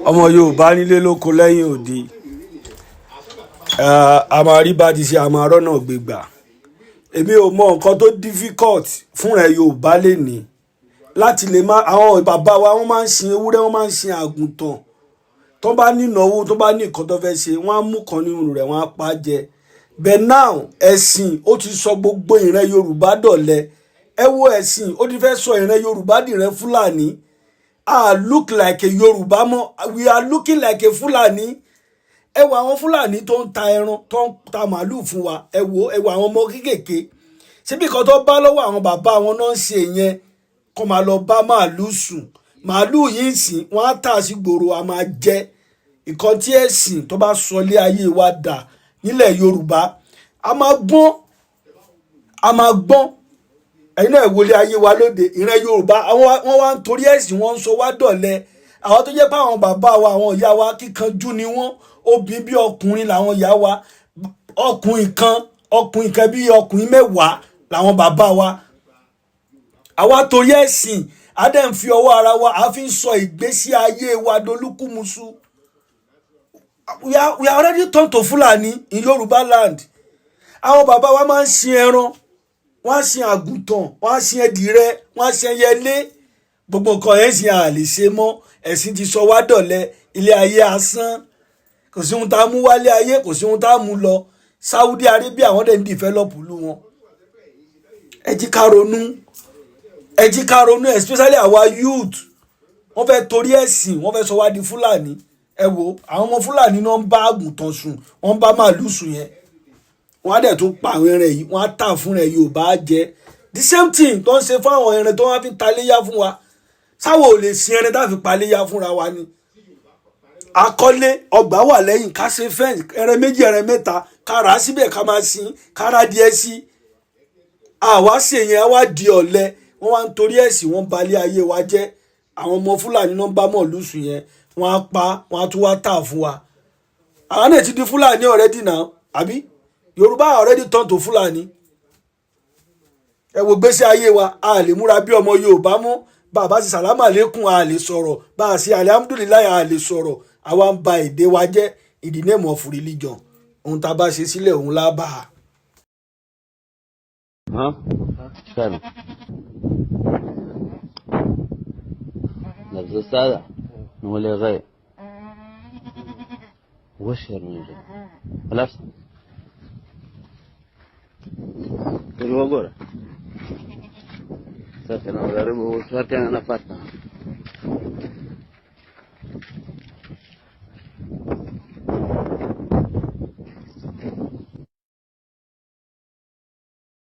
Ọmọ Yorùbá nílé lóko lẹ́yìn òde, a máa rí bá ti ṣe, a máa rọ́nà gbégbà. Èmi ò mọ nǹkan tó difficult fúnra Yorùbá lè ní láti lè má. Àwọn bàbá wa, wọ́n máa ń sin ewúrẹ́, wọ́n máa ń sin àgùntàn. Tó bá ní ìnáwó, tó bá ní nǹkan tó fẹ́ ṣe, wọ́n á mú kan nínú rẹ̀, wọ́n á pa á jẹ. But now, ẹ̀sìn ó ti sọ gbogbo ìran Yorùbá dọ̀lẹ. Ẹ wo, ẹ̀sìn ó ti fẹ́ sọ ìran Yorùbá dìran Fúlàní. A look like a Yorùbá mọ́, we are looking like a Fúlàní. Ẹ wo àwọn Fúlàní tó ń ta ẹran, tó ń ta màálùú fún wa. Ẹ wo, ẹ wo àwọn ọmọ kéékèèké síbi kan tó bá lọ́wọ́ àwọn bàbá wọn náà ń ṣe yẹn, kó máa lọ bá màálùú sùn. Màálùú yìí sìn, wọ́n á tà sí gbòòrò, a máa jẹ. Ìkan tí ẹ̀sìn tó bá sọ lé ayé wa dà nílẹ̀ Yorùbá, a máa gbọ́n, a máa gbọ́n. Ẹ̀yin náà wọlé ayé wa lóde ìran Yorùbá, àwọn wọ́n wá ń torí ẹ̀sìn, wọ́n ń sọ wá dọ̀lẹ. Àwọn tó jẹ́ pé àwọn bàbá wa, àwọn ìyá wa, kíkanjú ni wọ́n. Obìnrin bí ọkùnrin làwọn ìyá wa. Ọkùnrin kan, ọkùnrin kan bí ọkùnrin 10 làwọn bàbá wa. Àwa torí ẹ̀sìn, a dẹ̀ ń fi ọwọ́ ara wa, a fi ń sọ ìgbésí ayé wa dolúkúmuṣu. We are already turned to Fulani in Yorùbá land. Àwọn bàbá wa máa ń sin ẹran, wọ́n á sin àgùntàn, wọ́n á sin ẹdìrẹ, wọ́n á sin ẹyẹlé. Gbogbo nǹkan ẹ̀ sìn à lè ṣe mọ́. Ẹ̀sìn ti sọ wá dọ̀lẹ. Ilé ayé asán, kò sí ohun tá a mú wálé ayé, kò sí ohun tá a mú lọ. Saudi Arabia, wọ́n dẹ̀ ń develop ìlú wọn. Ẹ jí ká ronú, ẹ jí ká ronú, especially our youth. Wọ́n fẹ́ torí ẹ̀sìn, wọ́n fẹ́ sọ wá di Fúlàní. Ẹ wo àwọn ọmọ Fúlàní náà ń bá àgùntàn sùn, wọ́n ń bá màálù sùn yẹn. Wọ́n á dẹ̀ tún pa àwọn ẹran yìí, wọ́n á tà fún rẹ̀, Yorùbá á jẹ. The same thing tó ń ṣe fún àwọn ẹran tó wọ́n fi ta léyà fún wa. Sáwọ́ ò lè sin ẹran tá a fi pa léyà fúnra wa ni? Akọ́lé, ọgbà wà lẹ́yìn, ká ṣe fence, ẹran méjì, ẹran mẹ́ta, ká rà á síbẹ̀, ká máa sin, ká rà díẹ̀ sí. Àwa ṣe yẹn, wá di ọ̀lẹ. Wọ́n wá ń torí ẹ̀sìn, wọ́n balẹ̀ ayé wa jẹ́. Àwọn ọmọ Fúlàní náà ń bá màálù sùn yẹn, wọ́n á pa, wọ́n á tún wá tà fún wa. Àwọn náà ti di Fúlàní already now, àbí? Yorùbá already turn to Fúlàní. Ẹ wo gbèsè ayé wa, a lè múra bí ọmọ Yorùbá mú. Bàbá sì sàlámà lẹ́kùn, a lè sọ̀rọ̀. Bá a ṣe alihamudulilayi, a lè sọ̀rọ̀. Àwa ń ba èdè wa jẹ́ in the name of religion. Ohun tá a bá ṣe sílẹ̀, òun lá bá a. ها فعلا نفس السادة نولي غير وش يرمي خلاص الوقورة ساكن أنا غريب وساكن أنا فاتحة.